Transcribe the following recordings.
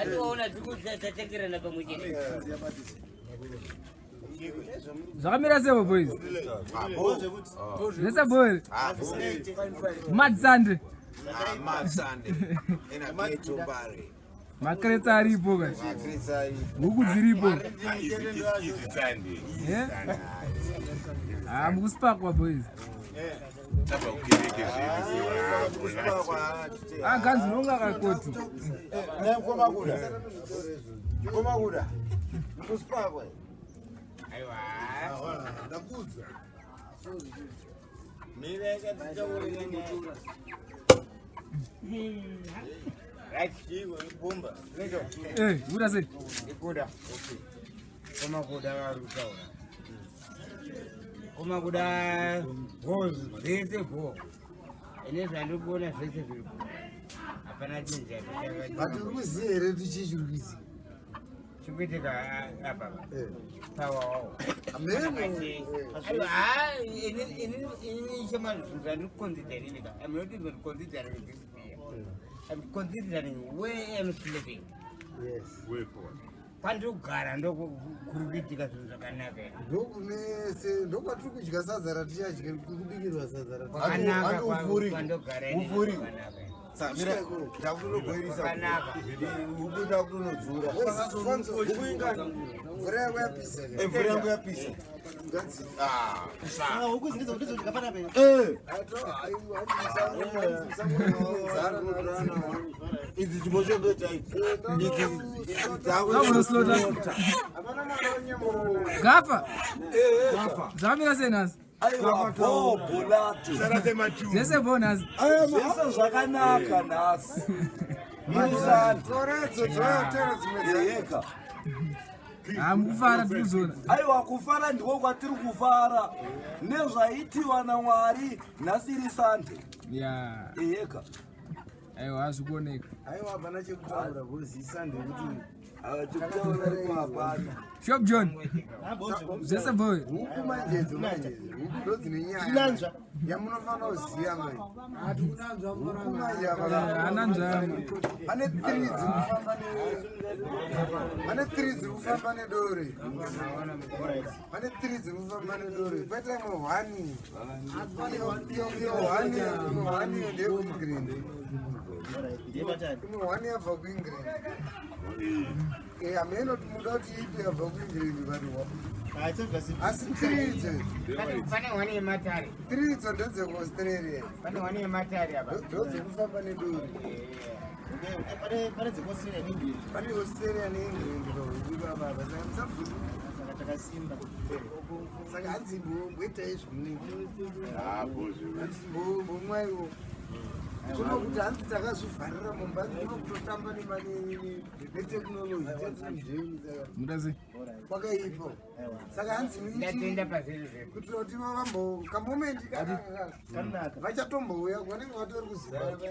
Atiwaona tikutatengerana pamwe chete. Zvakamira sei boys? Zvese boy. Mad Sunday. Mad Sunday. In a ghetto Mbare. Makreta aripo ka. Makreta aripo. Huku dziripo. Easy Sunday. Eh? Ah, mukusipakwa boys. Tabva kukereke zvedu. Ah, ganzi nonga kakoti. Komakuda. Komakuda. Kusipakwa. Aiwa. Ndakudza. Right, chivo ibomba. Eh, buda sei? Ikuda. Okay. Komakuda vari kutaura. Komakuda goals zvese go. Ine zvandiri kuona zvese zviri go. Hapana chinhu chati. But uri kuziva here kuti chii chiri kuitika? Chikuitika apa. Eh. Pawawo. Ameno. Inini chema zvinhu zvandiri kuconsider ini ka. I'm not even considering this beer. I'm considering where I'm sleeping. Yes. Way forward. Pandiri kugara ndokuri kuitika zvinhu zvakanaka. Ndokunese ndokwatiri kudya sadza ratichadya kubikirwa sadza rati. Kwakanaka Ufuri. kwandogara ini Ufuri. kwakanaka. Samira ndakutonogoirisa. Kwakanaka. Huku ndakutonodzura. Mvura yangu yapisa. Mvura yangu yapisa. Ah. Huku zindizo ndizo ndikafana pe. Eh. Idzi chimbochembeta idzi. Idzi Kamunoslota. Gafa. Zvakamira sei nhasi? Aiwa bhobho lato. Sara semachu. Zvese bo nhasi. Zvese zvakanaka nhasi. Musande. Toredzo dzoyotera dzimwe Yeka. Ah, mukufara tiri kuzoona. Aiwa kufara ndiko kwatiri kufara nezvaitiwa naMwari nhasi iri Sande. Yeah. Eyeka. Aiwa hazvikuoneka. Aiwa hapana chekutaura because isande kuti Chekutaura ipo hapana. Shop John. Zvese boy. huku manjedzo manjedzo huku ndo dzine nyaya Tinanzva. yamunofanira kuziva manje. Huku manje apa Ananzva. pane tiri dziri kufamba ne pane tiri dziri kufamba nedore pane tiri dziri kufamba nedore paita imwe hwani iyo iyo hwani imwe hwani iyo ndeyekuengland imwe hwani yabva kuengland Eh, hameno kuti muda kuti ipi yabva kuengland but asi tiri idzo Pane hwani yematare. tiri idzo ndedzekuaustralia Pane hwani yematare apa. ndodzekufamba nedore Pane dzekuaustralia neengland. pane australia neengland pahuku saka musabvunza Saka takasimba. saka hanzi mboitai zvimunenge Ah, bozvo. mbomwaiwo kuno kuti hanzi takazvivharira mumba kuno kutotamba neteknoloji tetizveni saka Muda sei? kwakaipa saka hanzi Ndatenda pazviri zvedu. kuitira kuti vambo kamomendi Kanaka. vachatombouya vanenge vatori kuzimbabwe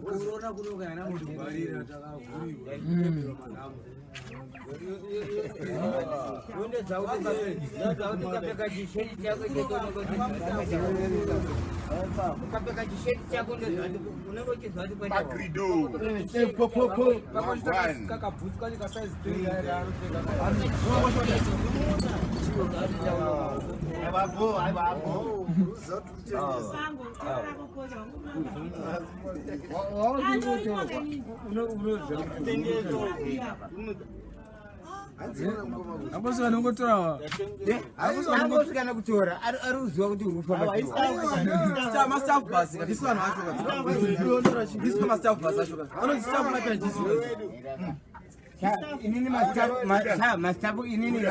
Corona kuno kana mutogwarira takavhuriwa. Ukapfeka chisheti chako ukapfeka chisheti chako unenge uchizwa kuti kwenda Agrido. One. Kakabhutsu kacho ka size 3 anopfeka. Aiwa bo, aiwa bo. uziva kuti kuchenjesa hanzi iwe mukoma kuti Apostle anongotorawa. Angosvika nekutora ari kuziva kuti uri kufamba Mastaff bus, ndisu vanhu vacho ka. Ndisu mastaff bus acho ka. Vanonzi staff mapena ndisu. Inini mastapu inini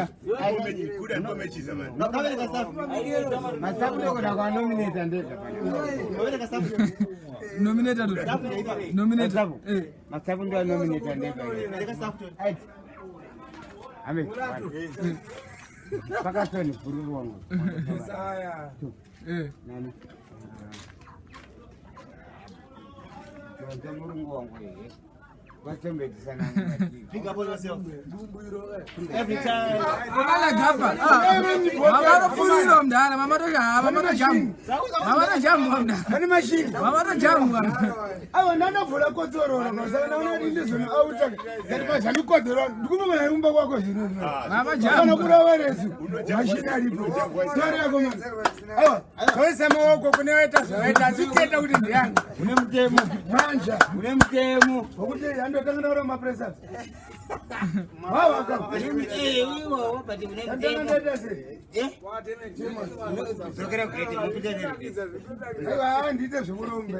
Kuda ndomechiza man. Makabereka staff. mastapu ndokuda kwanominata ndega Makabereka staff. Nominator to. Nominator. Eh. Mastapu ndo anominata ndega Bereka staff to. Ame. Pakasoni bhururu wangu. Eh. Nani? Ndonza murungu wangu ehe. Pick up on yourself. Every time. Kokala gafa. Mama topfurira mudhara, mama tosha, mama tojamu. Mama tojamu mudhara. Pane mashini. Mama tojamu. Aiwa ndandavhura kotsorora saka ndaona kuti ndizonoauta ngati pazvandikodzora ndikumba narumba kwako zvino. Mama Kana jamu. kurava resu mashini aripo. Tori yako mani. Aiwa toisa maoko kune vaita zvavaita asi teta kuti ndiyani. Une mutemo. Manja. Une mutemo. Wokuti andotanga ndaura mapressures. Wawaka. Iwawo but une Ndandanga mutemo. ndaita sei? Dzokera kugate mupinda nerugate. Aiwa handiite zvekuromba.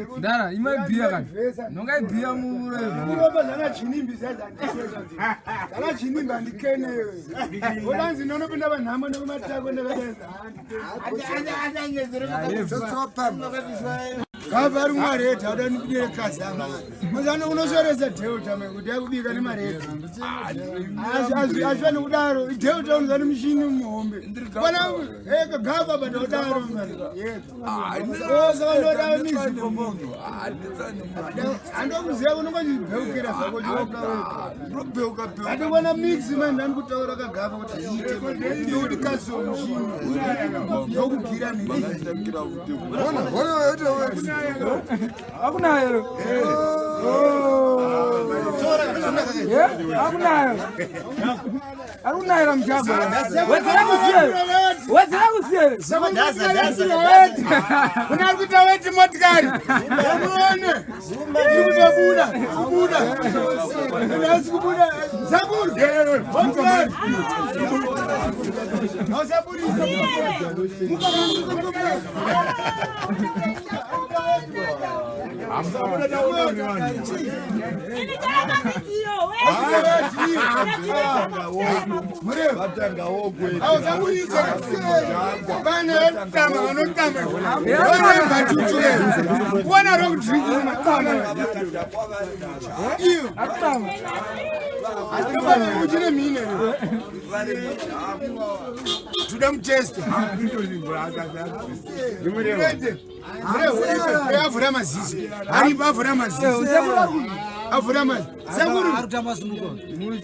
Mudhara, imai bhiya kani. Nonga ibhiya murevu. Kuromba zvana chinimbi zvana chinimbi handikenewe. Vodanzi ndinonopinda panhamo nekumatako ndakadaisa. Gava ri mwareti ada ndibudire kazi anga. Muzano unosoresa delta mai kuti yakubika nemareti. Azvani kudaro delta unozani mushini muhombe. Pana eka gava bada kudaro mani. Saka ndoda mizi popo. Andokuziva unongozvibheukira zvako chioka wega. Andikuona mix mani ndandikutaura kagava kuti zviite ndokuti kazi mushini. Ndokugira miri. Akunayo. Akunayo. Akunayo mjago. Wedzera kusiye. Wedzera kusiye. Kuna ari kuita weti motikari amuone iri kutobuda kubuda asi kubuda zakuru motikari ausaburisa ausaburisa vana vatama vanotama vanoibva kuona rokudrinki matama iyo Akutama. uchine mhine toda muteste avhura maziso aripo avhura maziso avhura maziso sekuru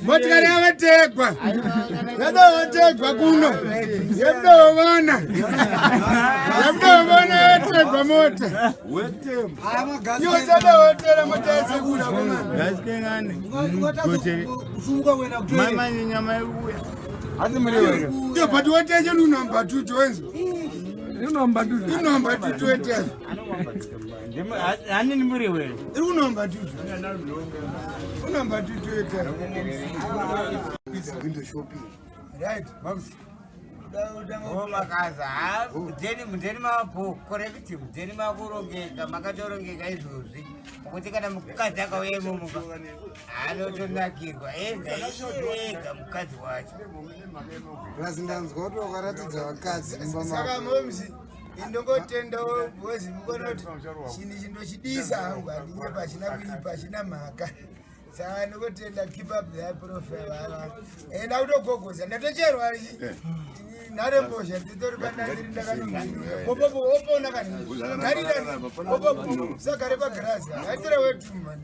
motikari yavategwa yadavategwa kuno yemudovona yemudovona yategwa mota iwo sadawatera mota yasekuru iyo but wateche nunamba tutu wenzo Inomba dudu. inamba tutu wetezo Hanini muriwo here? iri kunamba tutu unamba tutu wetezo Window shopping. right mams Makaza mudheni mudheni mapo correct mudheni makurongeka makatorongeka izvozvi kuti kana mukadzi akauya imomoka anotonakirwa ega ega mukadzi wacho Plus ndanzwa kuti wakaratidza vakadzi mumba saka mako. moms indongotendawo bhozi mukona kuti chinhu chindochidisa hangu handinye pachina kuipa hachina mhaka saka ndongotenda keep up the high profile vava enda kutogogoza ndatocherwa nharembozha nditori pandandiri ndakanopopopo opona kani garirani opopo sagare pagirazi aitira wetumani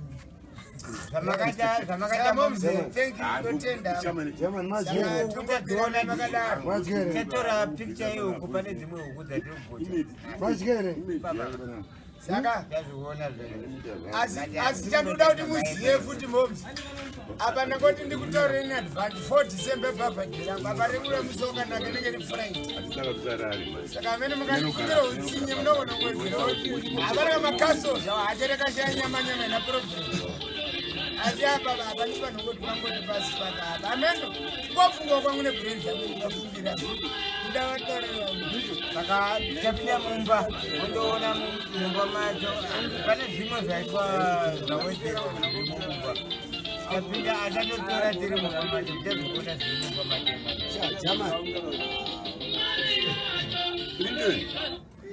zvamakaita zvamakaita saka moms thank you ndotenda German madyere. saka tongogirana makadaro Madyere. tatora picture yehuku pane dzimwe huku dzatiri Madyere. saka tazviona asi asi chandoda kuti muzive futi moms apa ndangoti ndikutaurire in advance 4 December bhabhadhi rangu apa rekuda musi wakanaka nenge ri Friday saka amene mukandifungira utsinye munogona kuwedzera havaraka makaso zvavo hacherekashaya nyama nyama ina problem asi apa apa ndipanongoti pangoti pasi paka apa ameno ngofungwa kwangu nebrain dzangu ndikafungira kuda vataurira saka tapinda mumba wondoona mumba macho pane zvimwe zvaitwa zvawedzerwa zviri mumba tapinda achatotora tiri mumba macho tichazviona zviri mumba macho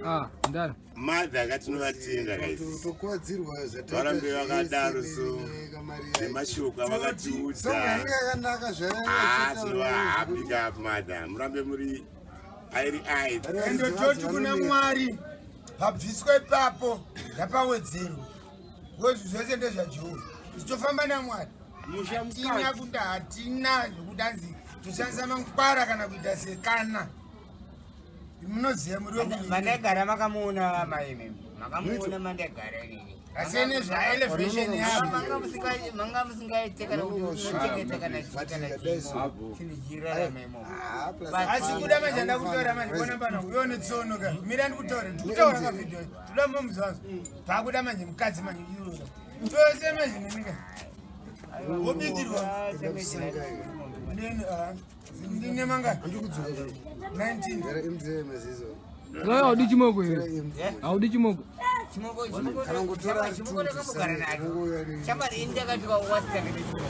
Ah, mudhara. Madha akatinovatenda kaisi Tokuwadzirwa zvataita Varambe vakadaro zvese so. nekamari yacho. Nemashoko Song avakatiudza yange yakanaka zvayanga tinovahappy up madha murambe muri airi ai endototi kuna Mwari pabviswa ipapo ngapawedzerwe because zvese ndezvaJehovha. Tofamba naMwari. Hatina kuti hatina zvekuti anzi toshandisa mangwara kana kuita sekana. Munoziva muri wekunyika. Mandagara makamuona mai imimi. Makamuona mandagara inini. Asi nezvaelevation yavo. Manga musingaite kana kuti muchengeta kana chii kana chii. Chinhu chirarama imomo. Asi kuda manje ndakutaura manje kona pano uyo netsono ka. Mira ndikutaure. Ndikutaura ka video. Toda momuzvanzo. Pakuda manje mukadzi manje iyoyo. Tose manje nenika. Wobikirwa. Ndini ah. Ndine manga. 19. Gara MJ mazizo. Wewe haudi chimoko here? Haudi chimoko? Chimoko chimoko chimoko ndakambogara nacho. Shamwari ini ndakatwa wastaki nechimoko.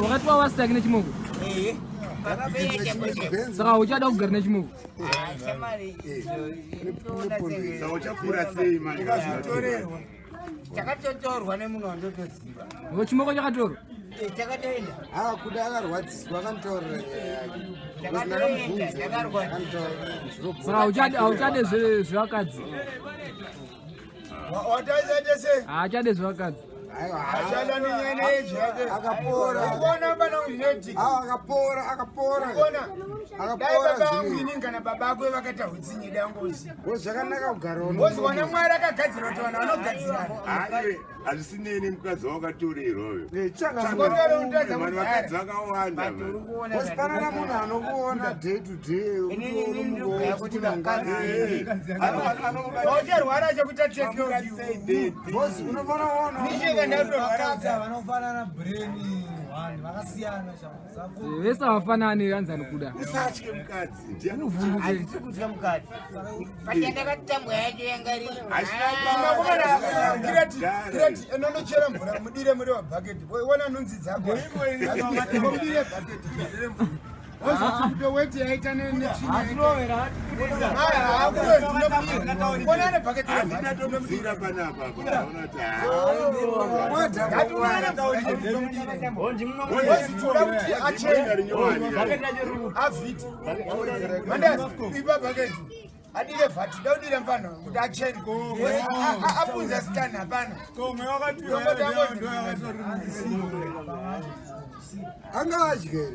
Wakatwa wastaki nechimoko? Eh. Pakapera chako chako. Saka uchada kugara nechimoko? Ah, shamwari ndoona senge. Saka uchakura sei manje? Ukazotorerwa. Chakatotorwa nemunhu wandotoziva. Ngo chimoko chakatorwa? Eh, chakatoenda. Ah, kuda akarwadziswa akanitaurira nyaya yake. Chakatoenda, chakarwadziswa. Saka hauchade hauchade zvevakadzi. Wataita sei? Haachade zvevakadzi. Achada nenyaya neyeji yake. Akapora. Ukuona bana zvinoitika. Ah, akapora, akapora. Ukuona. Dai Akapora baba vangu zvino. ini kana baba ako vakaita hutsinye dai wangoziva. Ngo zvakanaka kugara uno. Woziwana Mwari akagadzira kuti vanhu vanogadzirana. Aiwe, hazvisinei nemukadzi wakatorerwa uyo. Eh, changa Chikotero unotadza Vanhu kugara. vakadzi vakawanda But man. uri kuona Ngozi panana munhu anokuona day to day. Inini inini ndiri kubhuya kuti vakadzi Ucharwara chekuita take care of you. Ngozi unofana kuona. Nisheka ndatorwara Vakadzi kudza. vanofanana brain one vakasiyana shama. Vese havafanani hanzi anokuda. Usatye mukadzi. Ndiani Uvhunduke. handisi kutya mukadzi. Pachandakatambwa yacho yanga iri. Makomana kirati kirati enonochera mvura mudire muri wabhaketi. Wona nhunzi dzako. Mudire bhaketi. Mudire mvura. Wozoti kuto weti yaita nechini. Kona ane bhaketi Handina remvura. tomudzura panapa apa. Unaona kuti Wozitoda kuti achene. ah, rinyowani. Avhiti. Mandazi ipa bhaketi. Adire vhati daudire mfana kuti achene. Apunza sitani hapana. Anga adye here.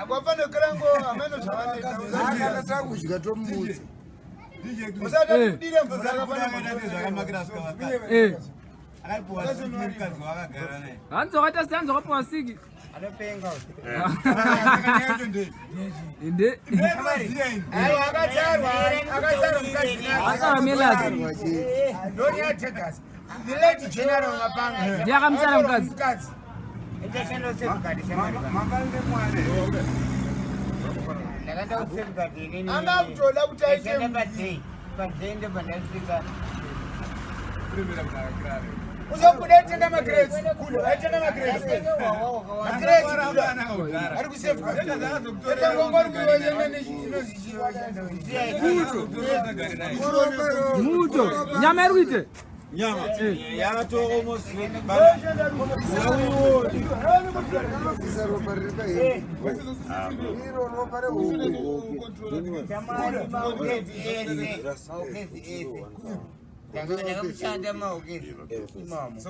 Kwafana kirango ameno zvavanoita. Akana takudya tomubudza. Usada kudire mvura akafanana. Eh. Hanzi wakaita sei hanzi wakapiwa siki? Anopenga. Inde. Aiwa akatsarwa akatsarwa mukadzi. Akatsarwa Melasi. Ndoni yategas. The late general Mapanga. Ndiye akamutsara mukadzi. Mukadzi. Ndashanda safeguard shamwari. Mangani nemwana. Ndakaenda kusafeguard inini. Anga kutoda kuti aite Ndashanda paday. Paday ndo pandasvika. Uzobuda aitenda magrades. Kuda aitenda magrades. Magrades kuda. Ari kusafeguard. Saka ngongori kuenda nechinozi chiro. Muto. Nyama iri kuite? Nyama yakato almost Anobvisa ropa riri pahembe. Iro ropa rehuku. Shamwari maokezi ese. Maokezi ese. Ndakamushanda maokezi. Imomo.